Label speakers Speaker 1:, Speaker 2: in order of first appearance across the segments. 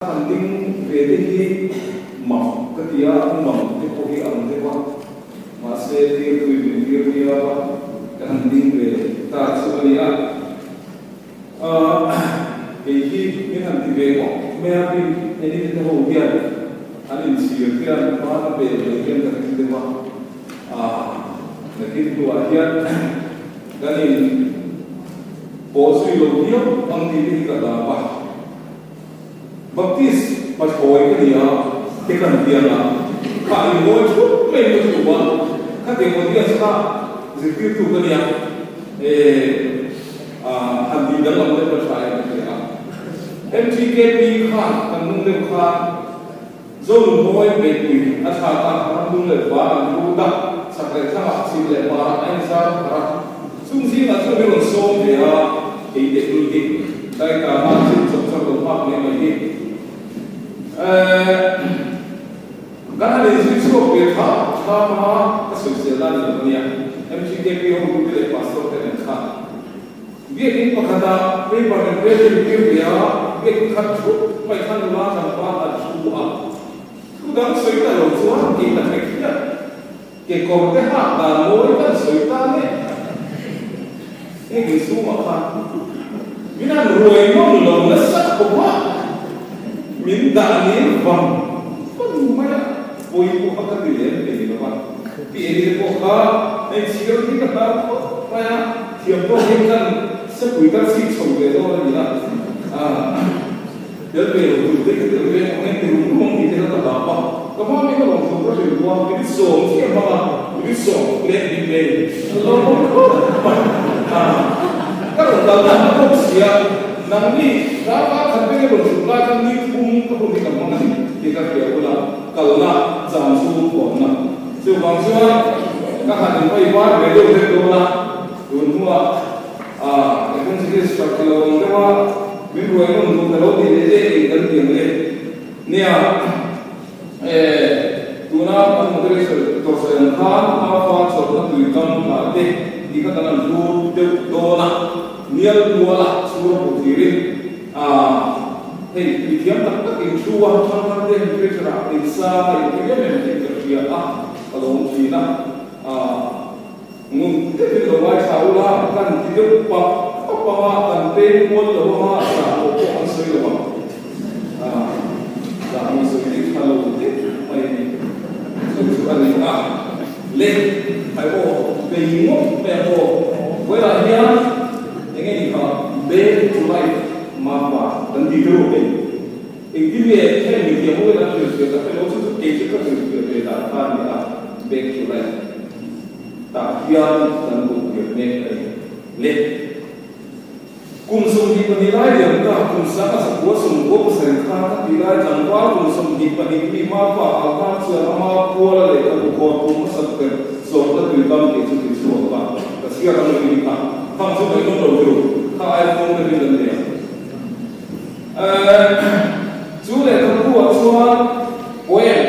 Speaker 1: Han ding ve te hi mak ka ti a, an mang te pawh hi ang deuh a, mahse tirtui min tir viau a, ka han ding ve ta chu a ni a. Ahh kei hi min han ti ve ngawt mai a, mi enite te ho hian an inchhir hian hma na ve mai hian ka ring deuh a, ahh nakin hnuah hian kan in pawh zui lo viau ang tih te hi ka hlau a. Baptist pathlawi ka ni a, te kan ti ang a, kha in ngawi thup mai ka thu a, khatiang audience kha zirtirtu ka nia, eh han tih danglam deuh ka tha em ka ti a. MTKP khan kan nung deuh khan Zonunmawi beihpui a thlak a, ramdung leh var an lut a, chak leh thlangah chhim leh hmarah a inzar thar a, chung zingah chuan min rawn sawm ve a, kei teh tul hi Taitana thil chawp chawp lo hmak mai mai hi eh kan han inzui chhuak ve thla thlam a, ka sawisel dan ni lo ania, MTKP hotu te leh pastor te nen khan. Biakinn pakhatah paper kan pe tir tir ve a, biakinn khat thup mai kha nula tlangval an thu a, thu dang sawi ta lo chuan kei ka hrek hian kekawr te hak dan mawi kan sawi ta le. Heng inchhungah khan min han ruai nawm lo nasa khawp a, min dah nil vang vang mai a, pawi pawh kha ka ti lem thei lo va, pi Eli te pawh kha hei chhir hi ka hlau khawp mai a. Thiam pawh hi kan sepui kar chhip chho ve dawn a ni a, tel ve lo tur te ka tel ve ang em ti rum rum ang tih te kha ka hlap a, ka hma mi ka lawm thu ka hrilh rual minute sawm chiah hmang a, minute sawm leh min nei a lo awm khawp mai a, ka rawn kal na hma bawk sia, nangni tlangval khat vek i rawn chhuk lai khan ni thum ka hun hi ka hmang a ni tih ka hria bula kalna zan chhung hawnna. Chuvang chuan ka han inhawih var ve deuh hlek dawn a, tun hnuah ah evangelist tak ti lo ang deuh a, min ruai nawn duh ta lo tih leh leh eng kan ti ang le. Nia, eh tuna kan moderator tawrhsawi ang khan Maufa chawlhna tuikam hla te tih kha kan han hlu deuh dawn a, Nial muala chhur a hmuh thirin ah hei mithiam tak tak in thu a, thangthar te literature ah in sang a in ti em em tih ka hria a, ka lo awm thin a, ah ngun deuhin lo ngaithla ula kan ti deuh pap pap ang a, kan peng mual lo ang a, zah pawh pawh an sawi lo ang, ah zah mi sawi hi tha lo deuh mai a ni, chu chu a ni a, le hai aw bei ngawt mai ang aw, vawilah hian eng nge ni kha back to life. Mapa kan ti deuh hei. Engtin nge heng mithiam ho hian an hrilhfiah tak emaw chu chu kei chu ka hrilhfiah ve dan kha a ni a, back to life tah hian kan buk tir mek a ni. Le kum 22 lai liam ta kum sang a zakua 97 khan a ti lai tlangval kum 22 mi Mapa ah khan chuan ama puala lehkhabu khawn kum hmasak ber zawhna tuikam tih chu ti chhuak a, ka chhiar ang lo ni kha. Khang chu ngaih nawm lo chu kha iPhone te rin an nei a. Chu lehkhabu ah chuan poem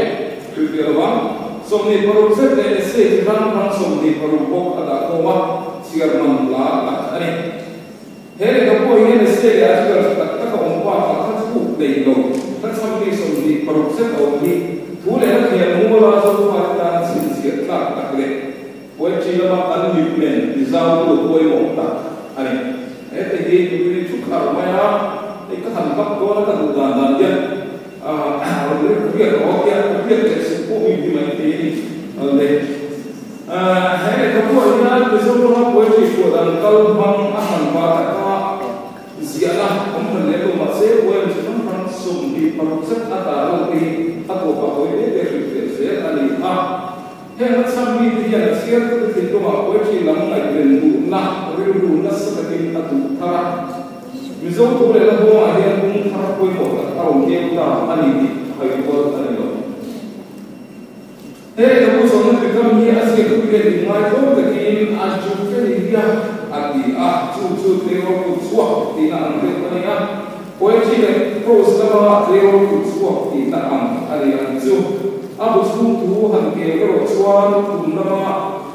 Speaker 1: hrilhfiah lo vang 26 zet leh essay chi hrang hrang 26 bawk a dah khawm a, chhiar man hla tak a ni. He lehkhabu ah hian essay leh article tha tak tak a awm bakah kha thuk nei lo hla chhammi 26 zet a awm hi thu leh hla thiam muala Zofate tana chhinchhiah tlak tak leh Poetry lama kan mit men tizautu pawimawh tak a ni. Hete hi nupui thu khar mai a, hei ka han vak dawn a ka duh dan dan hian rawn rik riak rawh tia ka riak leh suh pawh min ti mai thei a ni. Le he lehkhabu ah hian Mizorama poetry phuah dan kal hmang a han va taka ziahna awm hran lem lo mahse poem chi hrang hrang 26 zet a tar lan te hi a tawpah hawi ve ve hrilhfiah zel a ni a. Heng a chhan mite hian a chhiartute thinlungah poetry lam ngaihven duhna rilru nasa takin a duh thar a. Mizo thu leh hlahawngah hian bung thar pawimawh tak a rawn keu ta a ni tih haikual a ni lo. He lehkhabu zawhna tuikam hi a ziaktu hian inngaihtlawm takin a juvelia a ti a, chu chu tleirawl kut chhuak tihna ang deuh a ni a. Poetry leh prose lama tleirawl kut chhuak tihna ang a ni ang chu. A bu chhung thu han keu erawh chuan kum lama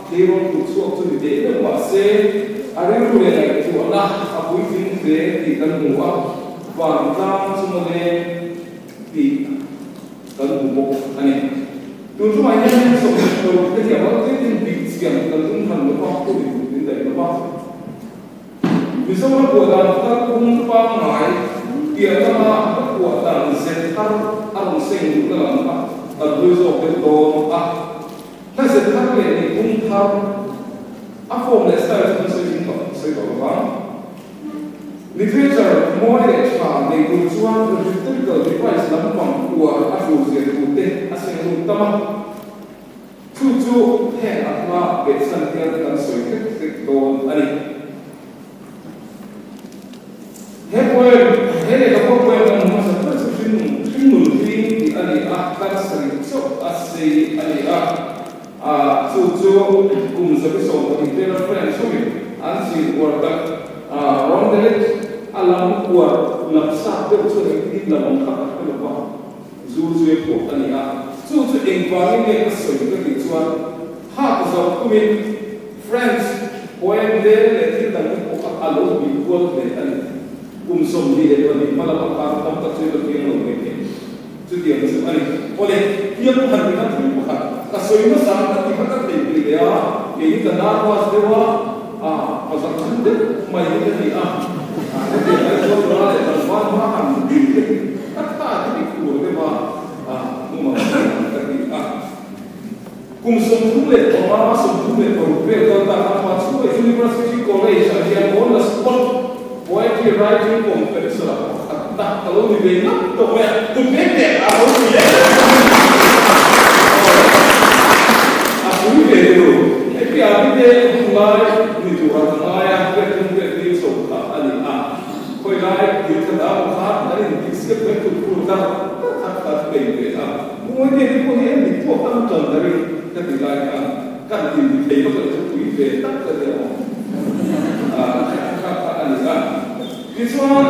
Speaker 1: tleirawl kut chhuak chu ni teh deuh mah se, a rilru leh ngaihtuahna a puitling hle tih kan hmu a, vantlang chunga leng. tih kan hmu bawk a ni. Tun tumah hian 26 te hian ral tlem bih chian kan tum hran lo va, hun min daih lo va. Mizoram puah dan kalphung pangngai piah lama ka puah dan ze thar a rawn seng duhna lam kha kan hlui zawk deuh dawn a. Hla ze thar leh nihphung thar a form leh style chu kan sawi zing tawh sawi tawh lo vang. Literature mawi leh tha nei tur chuan rhetorical device lampang uar a hlur zia turte a seng lut tam a. Chu chu heng a hma behchhan hian kan sawi hlek hlek dawn a ni. He poem, he lehkhabu poem kan hmu hmasa ber chu Hringnun, Hringnun Hling tih a ni a, tlar sarih chauh a sei a ni a. Chu chu kum 120 vela French hoin an chin uar tak Rondelet a lam uar lam sap deuh chuan engtin lam ang kha ka hre lo va, zu zui pawh a ni a. Chu chu engvangin nge ka sawi ka tih chuan hak zawh kumin French poem leng leh thil dang te pawh kha a lo bih kual hle a ni. Kum 22 hma lama khan tam tak chu i la piang lo nghe nghe. Chutiang chu a ni. Awle, piang pakhat ni khan thil pakhat ka sawi hmasa ang ka ti kha ka thei pui leh a, kei hi ka nervous deuh a, ah pa zak than deuh mai hi ka ni a, ah hetiang ai chuan nula leh tlangval hma han ding te hi ka tha te hi khur deuh a, ah mumang ang ka ti a. Kum 35, 36 vel kal ta khan Pachuai University College ah hian on the spot poetry writing competition ah pakhatna ka lo ni ve ngat tawh mai a, kut mek mek a lo ni leh a pui ve ru. Heti ah hi te hun lai ni tur a ka ngai a, riat thum riat ni chho kha a ni a, khawi lai thil kha dah pawh khan kan intihsiak mai kut khur dar khat khat nei ve a. Ngawi te pawh hi an dik tawk tam tan ka ring ka ti lai khan kan in ti thei vak lo chu pui ve tak ka nia aw kha kha a ni a. Tichuan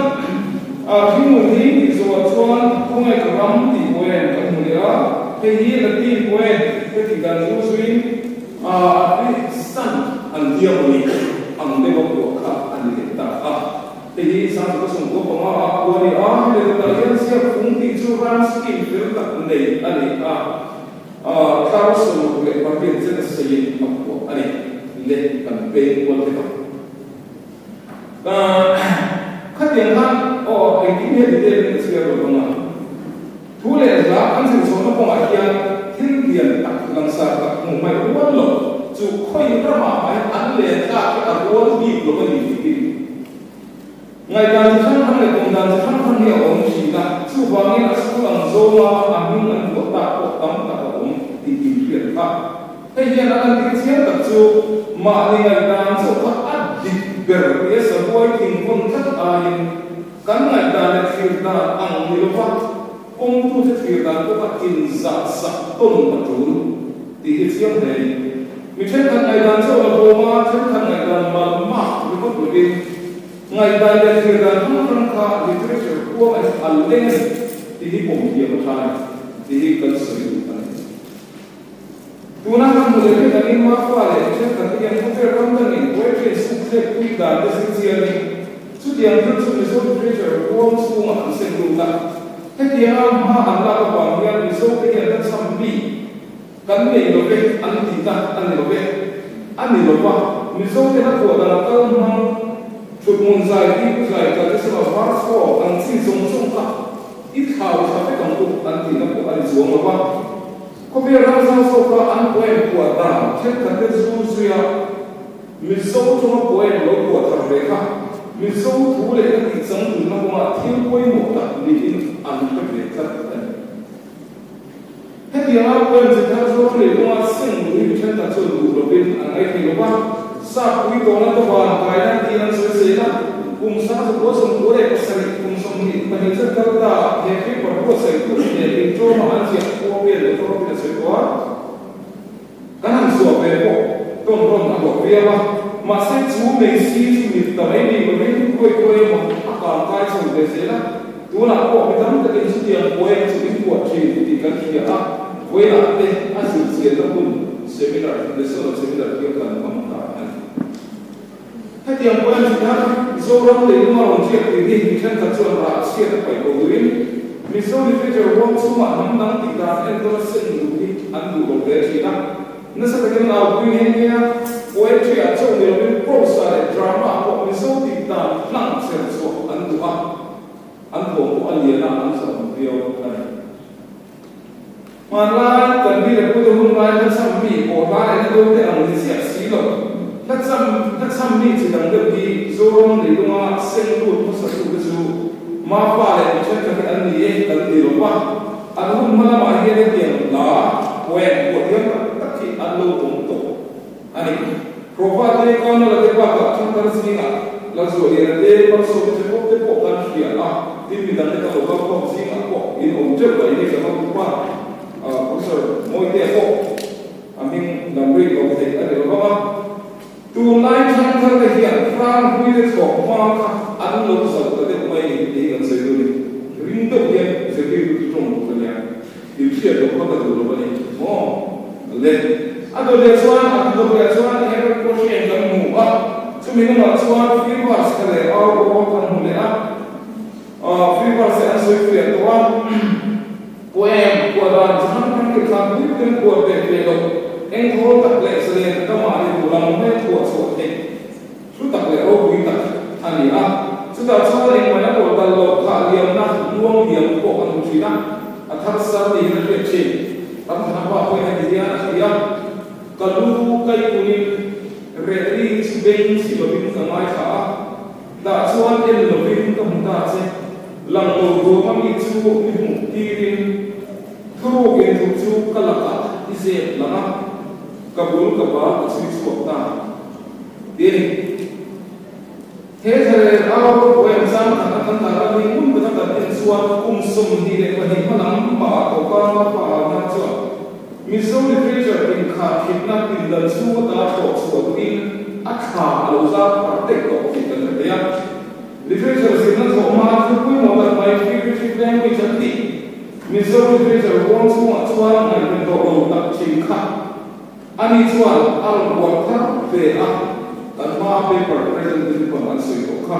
Speaker 1: Hringnun hi tih zawhah chuan khawngaih ka ram tih poem kan hmu leh a, hei hi Latin poem ka tih dan chu zuiin a san an tia mawni ang deuha phuah kha a ni leh ta a. Hei hi 1995 ah pawh a ni a, hemi leh hian ziak phung tih chu rhyme scheme fel tak nei a ni a, tlar 68 chen seiin a phuah a ni le kan peng kual vek ang. Khatiang khan aw engtin nge detail in ka chhiar lo vang a, thu leh hla kan zir chhuahna kawngah hian thil lian tak langsar tak hmuh hmaih rual lo chu khawi ramah mah hian an len tlak hi a rual bik lo a ni tih hi. Ngaihdan chi hrang hrang leh tum dan chi hrang hrang hi a awm thin a, chuvangin a school ang zawnga a hming an vuah tak pawh tam tak a awm tih inhriat kha. Hei hian a lantir chiang tak chu mahni ngaihdan chauh kha a dik ber tia sahuai thingvawn tlat aiin kan ngaihdan leh thlir dan ang ni lova pawmtute thlir dan pawh kha inzah sak tawn a tul tih hi chiang hle a ni. Mi thenkhat ngaihdan chauh la bawm a, thenkhat ngaihdan mal mak ringawt lovin ngaihdan leh thlir dan hrang hrang kha literature huang a a leng a ni tih hi pawm thiam a tha a ni tih hi kan sawi duh a ni. Tuna kan hmu leh hlek angin Mafua leh mi thenkhat te hian khawvel ram dangin poetry an suk thlek pui dan te zir chianin chutiang thil chu Mizo literature huang chhungah an seng lut a. Hetianga hma an lak avang hian Mizo te hian la cham bik kan nei lo ve an ti ta a ni lo ve. A ni lo va, Mizo te hla phuah dan a kal hmang thuthmun zai tih zai traditional verse form ang chi zawng zawng kha i thlau thla vek ang u an tihna pawh a ni chuang lo va. Khawvel ram zau zawka an poem phuah dan thenkhat te zu zuia Mizo tawnga poem lo phuah thar ve kha Mizo thu leh ka tih chang tunna kawngah thil pawimawh tak niin an hre ve tlat a ni. Hetianga poem chi thar chu ram leh kawnga seng duh hi mi thenkhat chuan duh lovin an ngaih thei lo va, sap pui tawhna te van kaina tiin an sawi zel a, kum 1977 kum 22 zet kal ta he paper buatsaihtu nen intawma an ziah khua vel Doctor Robin a sawi tawh a. Kan han chhuah ve pawh tawn rawn a hlawh viau a, mahse chu mei si chu mit ta mai bik lovin khawi khawi emaw a kang kai chho ve zel a, tunah pawh mi tam takin chutiang poem chu min buat thin tih kan hria a, vawiinah te a zir chianna hun seminar, national seminar hian kan hmang ta a ni. Hetiang poem chu hian Zoram leilung a rawn ziak tih hi mi thenkhat chuan rah chhiat a paih ko duhin. Mizo literature huang chhungah hnam dang tih dan entawn a sen duh hi an duh lo hle thin a. Nasa takin an aupui nghe nghe a, poetry ah chauh ni lovin prose ah leh drama ah pawh Mizo tih dan hlang cher chhuah an duh a, an thawm pawh a lian a, an zahawm viau a ni. Hmanlai kan mi leh pute hun lai hlachham mi pawh hla leh hla do te ang ni chiah si lo. Hlachham hlachham mi chi dang deuh hi Zoram leilunga seng lut hmasa tute chu Mafa leh mi thenkhat hi an ni e kan ti lo va, an hun hma lamah hian hetiang hla, poem, pawh thiam tak tak hi an lo awm tawh a ni. Prova te, Karnala te bakah thangthar zingah Lalzualiana te, Malsawmi te pawh te pawh kan hria a, tin midang te kan lo kal khawm zingah pawh in awm teuh mai hei kan hotupa Professor Mawitea pawh a hming lam rik lo theih a ni lo vang a. Tunlai thangthar te hian hrang hlui te chhawk hma kha an lo zauh ta deuh mai ni tih hi kan sawi duh a ni. Ring deuh hian zirtirtu chu tawng tur a nia. In hriat loh kha ka duh lo a ni maw? Le. A dawt leh chuan a dawt leh chuan Herbert Quotient kan hmu a, chumi lamah chuan free verse kha leh RO kan hmu leh a. Free verse an sawi fiah tawh a. Poem kuah dan chi hrang hrang te khan pui ten kuah ve ve loh, eng thawl tak leh zalen ka mahni duh lam mai thuah chhuah theih hlu tak leh ropui tak a ni a. Chutah chuan engmah a pawh dal loh phah liamna luang liam pawh kan hmu thin a, a thar sar niin a hriat thin. Ram thana pa pawhin heti hian a ti a, Ka lu kai kunin reh ri chu beng si lovin ka ngaithla a, Tah chuan en lovin ka hmu ta che, lang lo ruam a mi chu mi hmuh tirin thuruk inthup chu ka lakah i zep lang a, ka bul ka bal ka chhui chhuak ta. Ti a ni. He thlalel au poem chang khat a kan tar a ni ngun taka kan en chuan kum 22 hmalam pah ah tawka pa na chuan Mizo literature inkharkhipna pindan chhung ata thlawh chhuah duhin a thla a lo zar pharh daih tawh tih kan hre thei a. Literature zirna thawh hma thil pawimawh tak mai figurative language an tih Mizo literature huang chhungah chuan ngaihven tawh lo tak thin kha ani chuan a rawn buat thar ve a, kan hmaa paper presentation pawn an sawi tawh kha.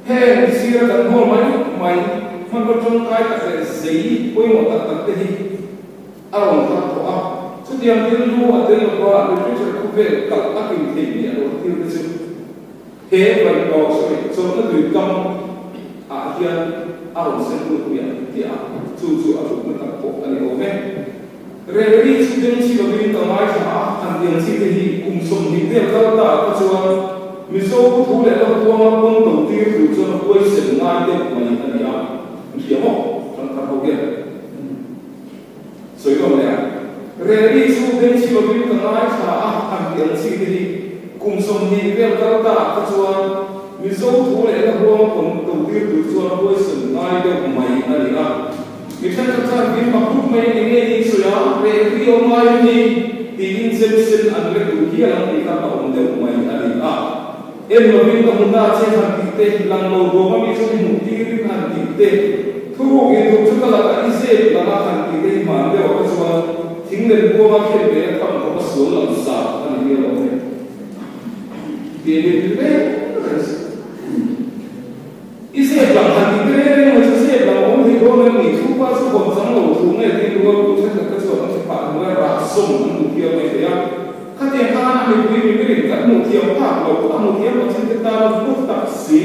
Speaker 1: Heng sira kan hnawl mai mai hmanraw tangkai tak leh zei pawimawh tak tak te hi a rawn thar tawh a, chutiang thil lu a tel lova literature khawvel kalh a kim theih miah lo thil te chu he vaihlo sorry chawlhna tui kam ah hian a rawn sen lut miah tiah a, chu chu a hlutna tak pawh a ni awm e. Rehri chu beng chi lovin ka ngaithla a, han tiang chi te hi kum 20 vel kal ta ah kha chuan Mizo thu leh hla huanga pawn to tir tur chuan huaisen ngai deuh mai a ni a, an hria maw? Thangthar ho hian sawi nawn leh a. Rehri chu beng chi lovin ka ngaithla a, han tiang chi te hi kum 20 vel kal ta ah kha chuan Mizo thu leh hla huanga pawn to tir tur chuan huaisen ngai deuh mai a ni a. Mi thenkhat chuan min mak rup mai eng nge ni sawi a, reh ri awm ngai a ni tiin chem sen an lek duh hial ang tih kha ka awm deuh mai a ni a. En lovin ka hmu ta che han tih te, lang lo ruam a mi chu i hmuh tirin han tih te, thuruk inthup chu ka lakah i zep lang a han tih te hi hman deuh ah kha chuan thing lem buanga khen ve a tham khawp a sual lang sa a ni hial awm e. Tih a ni reng reng si. I zep lang han tih te reng reng mai chu zep lang awm thei dawn em ni? Thu pa chu hawn chang lo thu nge tin rual bu thenkhat te chuan an ti phah hnuai rah sawm an duh hial mai thei a. Khatiang khan a mipui mimirin kan hmuh thiam phak lo, a hmu thiam lo chin te tan a hlu tak si.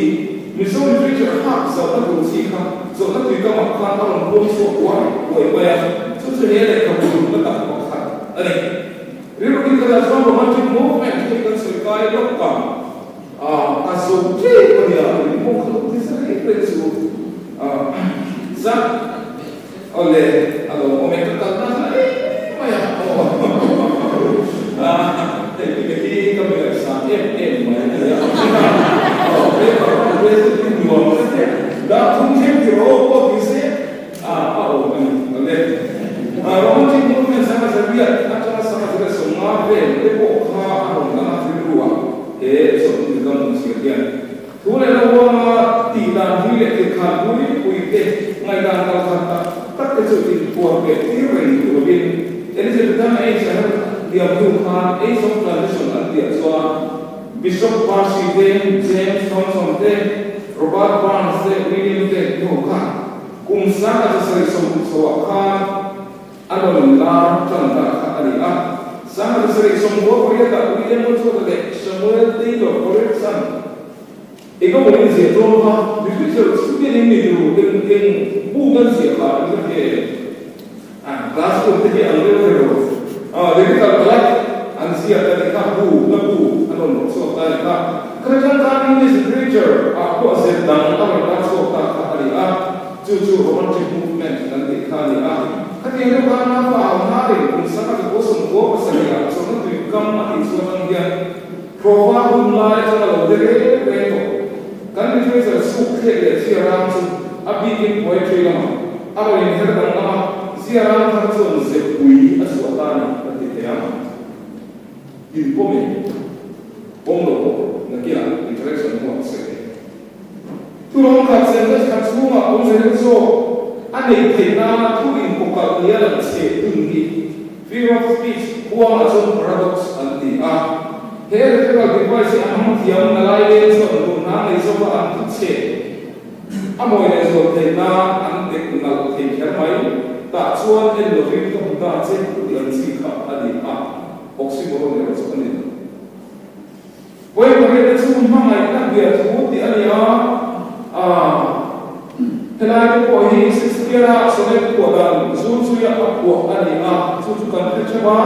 Speaker 1: Mizo literature hak zawhna tur chi kha zawhna tui kamah khan a rawn puang chhuak uai uai mai a, chu chu he lehkhabu hlutna tak pakhat a ni. Rilru dik takah chuan romantic movement hi kan sawi kai lawk ang. A zo tep a nia, in pawh kha lo ti sa reng reng chu zak awle a lo awm e, ka kal na hla em mai a aw hei pi hi ka mi ngaihsan em em mai a nia aw paper ka present hi nuam ka ti dah thum thleng ti rawh aw pawh ti se a a awm a ni awle romantic movement sanga zariat atanga sanga zariat 50 vel te pawh kha a rawn lang a rilru ah. He chawlhni kan hmu chhiat hian thu leh lo huanga tih dan hlui leh thil khan pui pui te, ngaihdan kal khat tak tak te chu inphuar leh tir reng duh lovin Elizabethan Age a her liam hnu khan Age of Transition an tih ah chuan Bishop Percy te, James Thomson te, Robert Burns te, William te hnu khan. Kum 1760 chhoah khan a rawn lar tan ta kha a ni a. 1798 ah William Wordsworth leh Samuel Taylor Coleridge-a'n eng emaw in ziah tlawm kha literature student in ni tur eng eng bu kan ziah kha an hre ve em? A classroom te hi an rel ve lo. Lyrical ballad an ziah ta ni kha bu na bu an rawn rawh chhuak ta ni kha. Khawtlang khan English literature ah pawh zir dang a rawn lar chhuak ta kha a ni a. Chu chu Romantic movement kan tih kha a ni a. Khatiang deuh khan Rafa au hnarin kum sanga zakua 97 ah chawlhna tui kam a tih chhuah atang hian Hlawhfa hun lai atanga lo de reng reng tawh. Kan literature suk thlek leh zia ram chu a bikin poetry lamah a rawn inher danglam a, zia ram thar chuan zepui a chhuah ta a ni kan ti thei ang. In pawm em? Pawm lo pawh nakinah interaction hnuah ka sawi thei. Thurawng khat sentence khat chhungah awmze deuh zawk a neih theih nana thu inkawkalh nia lang chhe tun hi figure of speech huangah chuan paradox an ti a. He rhetorical device hi a hmang thiam na lai leng chuan duhna nei zawka an thu chhe a mawi leh zual theih nan an dek nalh thei kher mai. Tah chuan en lovin ka hmu ta che tih ang chi kha a ni a, oxymoron erawh chu a ni lo. Pawimawhte chu hmangaihna bia thu tih a ni a, helai te pawh hi Shakespeare-a sonnet phuah dan zul zuia a phuah a ni a, chu chu kan hre theuh a,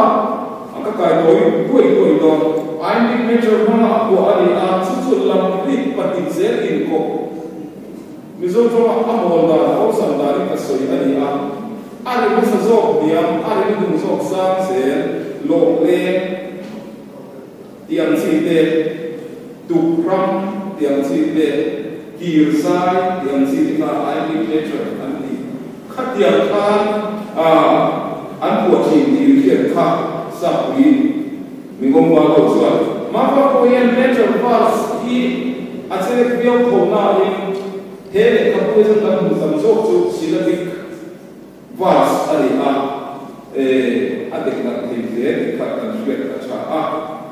Speaker 1: a ka kai tawi duai duai dawn. Iambic meter hmanga a phuah a ni a, chu chu lam rik pahnih zel inkawp Mizo tawnga a mawl dan awlsam danin ka sawi a ni a, a ri hmasa zawk hniam, a ri hnuhnung zawk sang zel, lawh leng. Tih ang chi te, tuk ram tih ang chi te, kir zai tih ang chi te kha iambic meter an ti. Khatiang khan an phuah thin tih inhriat kha Sapui Mingawmpa ho chuan Mapa pawh hian meter verse hi a chelek viau tho nain he lehkhabu hi chuan kan hmuh tam zawk chu syllabic Verse a ni a, eh, a dik nalh thei hle tih kha kan hriat a tha a.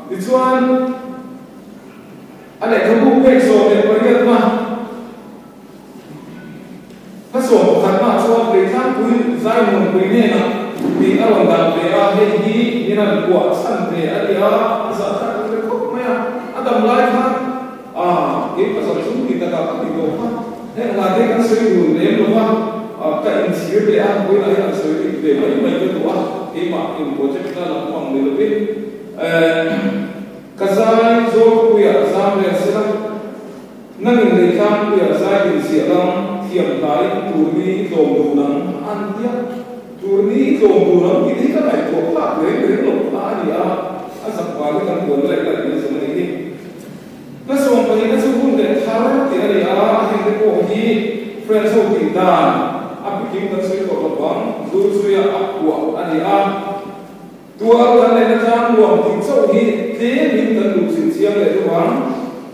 Speaker 1: Tichuan, a lehkhabu pek 18na, hla 11na chuan Leitlangpui Zaimuanpui hnenah tih a rawn dan ve a, hei hi min han kuah chhan ve a ni a, a zahthlak ve khawp mai a, a dam lai khan, Ah, kei pasal chung ti takah ka ti tawh kha. Heng hla te kan sawi dun lem lo va, ka inchhir leh a, vawiinah hian an sawi rik ve mai mai ka duh a, keimah in project na lampang ni lovin, eh, ka zai Zawlpuiah zam reng se la, nangin Leitlangpuiah zai din ziah lam thiam hlaiin turni i tlawm dun ang an tia. Turni i tlawm dun ang tih hi ka ngaihtuah phak reng reng lo kha a ni a, a zak vangin kan buan laih laih mai zawng a nih hi. Hla 12 na chu hun leh thar tih a ni a, hengte pawh hi French ho tih dan a pikim kan sawi tawh lo vang, zul zuia a phuah a ni a. Tual kan lehna tlang nuam tih chauh hi tlemin kan duh chhin chiang leh deuh ang.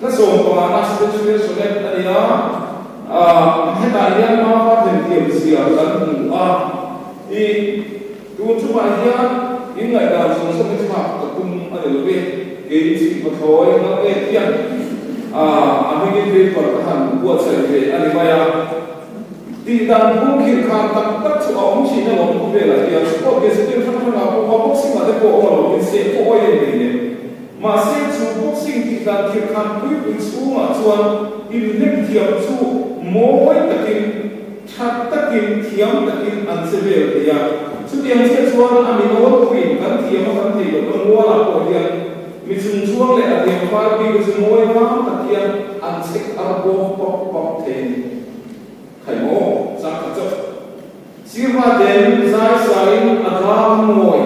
Speaker 1: Hla 15 na Shakespeare sonnet a ni a, hetah hian Mapa themthiam zia kan hmu a. I tun chungah hian in ngaihdan zawng zawng hi thlak ka tum a ni lo ve, kei chhip pathlawi ngal ek hian a hmingin paper ka han buatsaih ve a ni mai a. Tih dan phung khirh khan tak tak chu a awm thin alawm khawvelah hian sport discipline hrang hrangah pawh va boxing ah te pawh awm alawm in seh pawh awih a ni hleinem. Mahse chu boxing tih dan khirh khan pui pui chhungah chuan inhnek thiam chu mawi takin Tha takin, thiam takin an che vel thei a. Chutiang chiah chuan a mi nawlpuiin kan thiam a kan thei lohna mualah pawh hian mi chungchuang leh a thiam fal bik chu mawi vang tak hian an chek ar bawk pap pap thei a ni. Khai maw? Chang khat chauh. Sirva ten zai sain a tlang mawi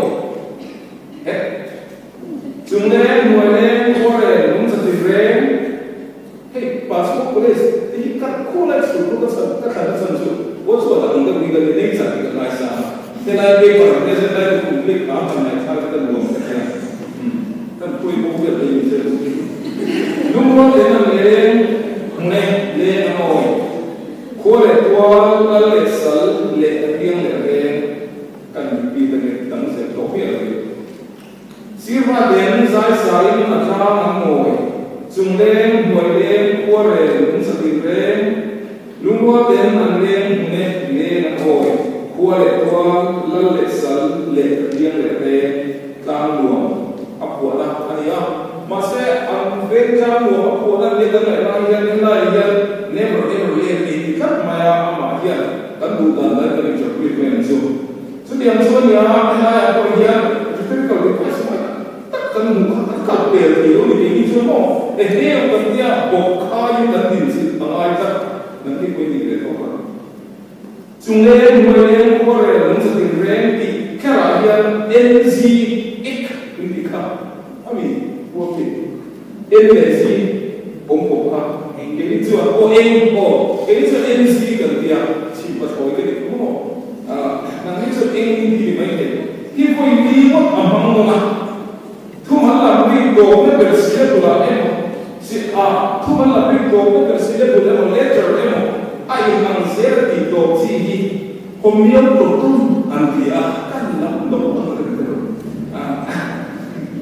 Speaker 1: het. Chung leng, hnuai leng, khuarel, lungchatin reng. Hei passport police te hi ka khulai chhun pawh ka chhan ka thlan a chhan chu Watchword a ang deuh hi ka ni nei chak hi ka ngaisang a, helai paper present lai ka complete hram han ngaihthlak hi ka nuam ka tia umm kan pawimawh vel mai ni zel bawk hi. Lungrual ten an leng hmune leng a nawi khua leh tual lal leh sal leh a piang leh reng kan repeat ange dang zel tawh miah lo hi. Sirva den zai sain a tlang an ngawi, chung leng, hnuai leng, khua rel, lung satin reng, Lungrual ten an leng hmun e, leng an awi, khua leh tual, lal leh sal leh riang leh reng, tlang nuam a phuahna a ni a. Mahse, an veng tlang nuam a phuahna nia kan ngaih lai hian helaiah hian never ever leng ni ti tlat mai a, amah hian kan duh dan dan kan interpret mai ang chu. Chutiang chu a ni a, helaiah pawh hian rhetorical device mai tak tak kan hmuh kha kan kal pel thei lo ni keini chuan maw eng eng kan tia bawk khaiin kan din chilh a ngai tlat kan tih pawhin dik leh tawh a. Chung leng hnuai leng khuarel lung chatin reng tih kherah hian NZ ik in tih kha a mi working N leh Z awm bawk kha keini chuan aw eng aw keini chuan NZ kan tia chhim pathlawi ka dik maw nang hi chuan eng in ti mai thei hi vawi li ngawt a hmang dawn a thumal lam rik dawpna ber syllable ah emaw si a thumal lam rik dawpna ber syllable emaw letter emaw a in ang zel a tih tawp chi hi Homial tawtum an ti a, kan lam lo ang reng te lo.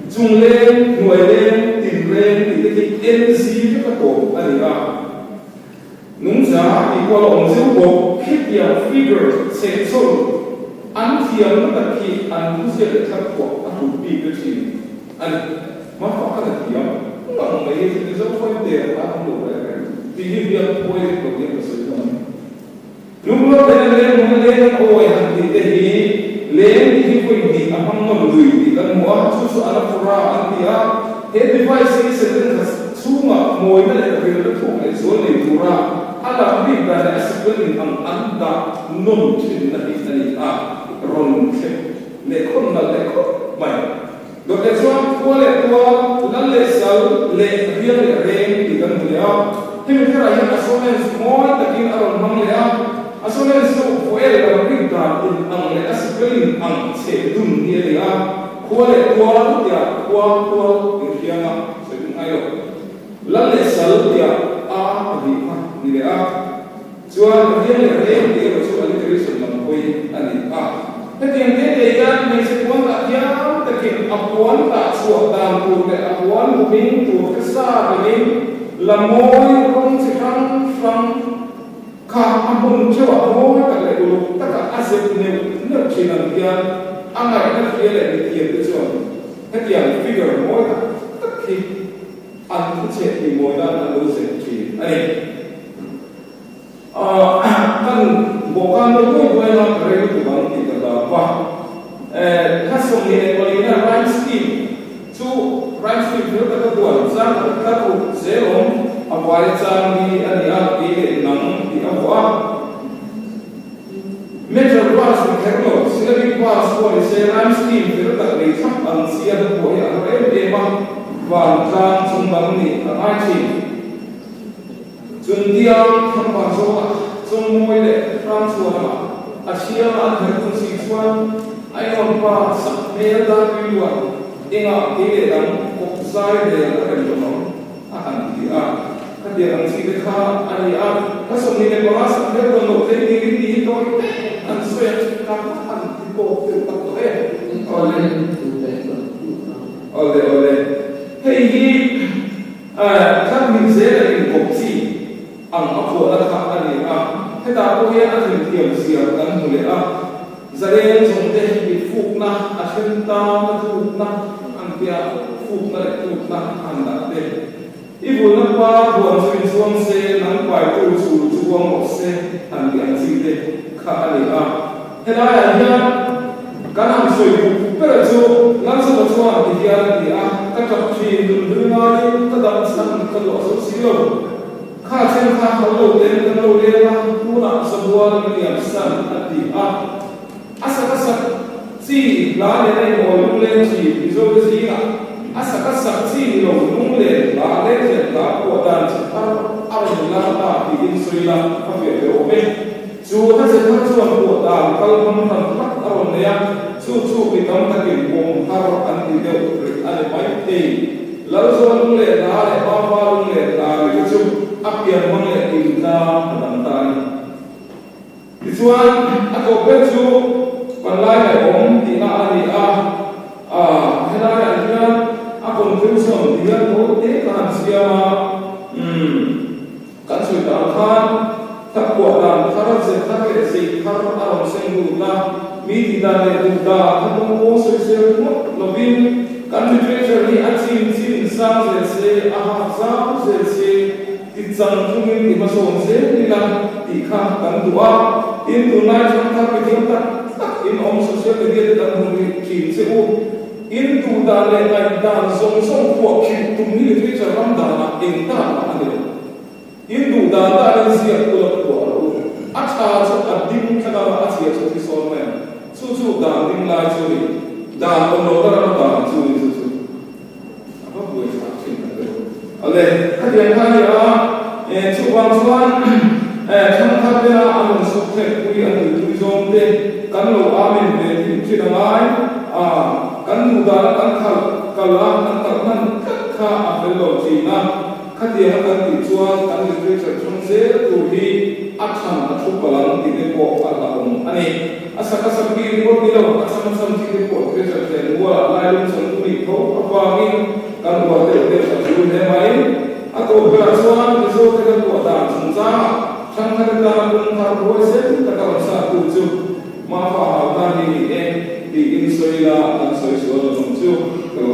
Speaker 1: Chung leng, hnuai leng, tin leng tih te khi NZ vek a tawp a ni a. Nungcha tih pawh a la awm zeuh bawk. Khitiang figure chhehchhawn an thiamna tak khi an thuziak leh thlarphuah a hlut bik te thin a ni. Hmafah khan a thiam ngang mai hi chu Mizo fawn der khan an lo reng reng tih hi biak phuai vek lo hian ka sawi dawn a ni. Lungrual leh a leng hmun a leng an awi han tih te hi leng tih hi vawi hnih a hmang nawn lui tih kan hmu a, chu chu anaphora an ti a. He device hi sentence chhungah mawina leh rilna thuk leh zual nei tura a lam bik dan leh a sikvel in ang an dah nawn thinna hi a ni a, rawn thlep leh khawn nalh leh khawp mai. Dawt leh chuan khua leh tual, lal leh sal leh riang leh reng tih kan hmu leh a. Hemi kherah hian assonance mawi takin a rawn hmang leh a. Assonance chu vawel lam rik dan in ang leh a spelling ang chhe dun hi a ni a. Khua leh tual tiah khua tual inhriang a sawi dun ngai lo. Lal leh sal tiah a pahnih kha ni leh a. Chuan riang leh reng tih erawh chu alliteration lam hawi a ni a. Hetiang te te hian hmeichhe puan dah thiam takin a puan dah chhuah dan tur leh a puan huming tur te sa rengin la mawi rawng chi hrang hrang kha a hmun theuhah mawi tak leh uluk takah a zep neuh neuh thin ang hian a ngaihna hria leh mithiam te chuan hetiang figure mawi tak tak hi an thuchhe tih mawi nan an lo zep thin a ni. Kan bawhkan deuh buai buai a, ka rei lutuk ang tih ka hlau a. Thla 24 na rhyme scheme chu rhyme scheme fel taka buan chang khat thla ruk zel awm a buai chang hi a ni a, kei leh nang tih a vuah a. Meter verse ni kher lo, syllabic verse pawh ni se rhyme scheme fel tak nei thlap ang chi a hla pawh hi a har em em a, vantlang chung lam nih a ngai thin. Chuntiang thangva zawngah Chawngmawi leh Hrangchhuanah a thianga an herh hun si chuan Ainawn pa sak hmel dar tui luan engah kei leh dang kawp zai rel a rem lo ang a han ti a. Khatiang ang chi te kha a ni a, ka 25 sak hmel dawn loh tlei turin ti hi tawi te an sawi a, ka va han ti tawk deuh tak tawh e.
Speaker 2: Awle.
Speaker 1: Awle awle. Hei hi. Thlan hnih zel a inkawp chi ang a phuahna kha a ni a, hetah pawh hian a themthiam zia kan hmu leh a, zaleng zawngte mit fukna, a then tana tlukna an tia fukna leh tlukna an dah te. I vulna pa huan chu inchhuang se, nang paitu chul chu huang rawh se han tih ang chi te kha a ni a. Helaiah hian kan han sawi buk ber chu Lalsawta chuan ti hian a ti a, ka tap thin nun hlui ngaiin ka dam chhan ka luah zo si lo. Kha chen kha hal lo ten kan lo leng a, tunah Zabual min liam san a ti a. A sak a sak chi hla nen a inhawi lungleng thin Mizote zingah a sak a sak chi ni lo lunglen hla lengzen hla phuah dan chi thar a rawn la ta tiin sawi la a fiah ber awm e. Chu hla thar chuan pawh dan kal hmang hran tak a rawn nei a, chu chu mi tam takin pawm har an ti deuh rih a ni mai thei. Lalzawn lung leh hla leh Mapa lung leh hla ri te chu a pian hmang leh intlang a dang ta a ni. Tichuan, a tawp ber chu panlai ngaihawm tihna a ni a, helaiah hian a conclusion ti hian tawite ka han siam a, umm. Kan sawi tak ang khan Hla phuah dan thar, ze thar leh zei thar a rawn seng lut a, mi tih dan leh duh dan kha tum pawh sawisel ringawt lovin kan literature hi a chin chin sang zel se, a hak zau zel se, ti chang chungin ti hmasawn zel ila tih kha kan duh a. Tin, tunlai thang thar mi thiam tak tak in awm social media te kan hmu rih thin che u. In duh dan leh ngaihdan zawng zawng phuah khirh tum hi literature ram danah eng tak mah a ni lo. In duh dan dan in ziak ula phuah rawh u. A tha chu a ding thlak a, a chhia chu a thi sawn mai ang. Chu chu dan ding lai chu a ni. Dan awm lo na rama dan chu a ni chu chu. A va buai thlak thin tak deuh. Awle, khatiang kha a ni a, chuvang chuan thangthar tena an rawn suk thlek pui an tuipui zawng te kan lo amen ve thin thin a ngai a, kan duh dana kan khalh kal a, kan kalh hman tlat kha a fel lo thin a. Khatianga kan tih chuan kan literature chhung zel tur hi a than a thu palh ang tih te pawh a hlauhawm a ni. A sak a sak bik ringawt ni lo, a cham a cham chi te pawh literature thlen mualah lailum changtu nih tho avangin kan uar deuh deuh a tul hle mai. A tawp berah chuan Mizo te kan tuah dan chungchangah thangthar tana kawng thar huai zel taka rawn sat tu chu Mafa hau ta hi ni e tiin sawi la kan sawi sual lo ang chu ka lo.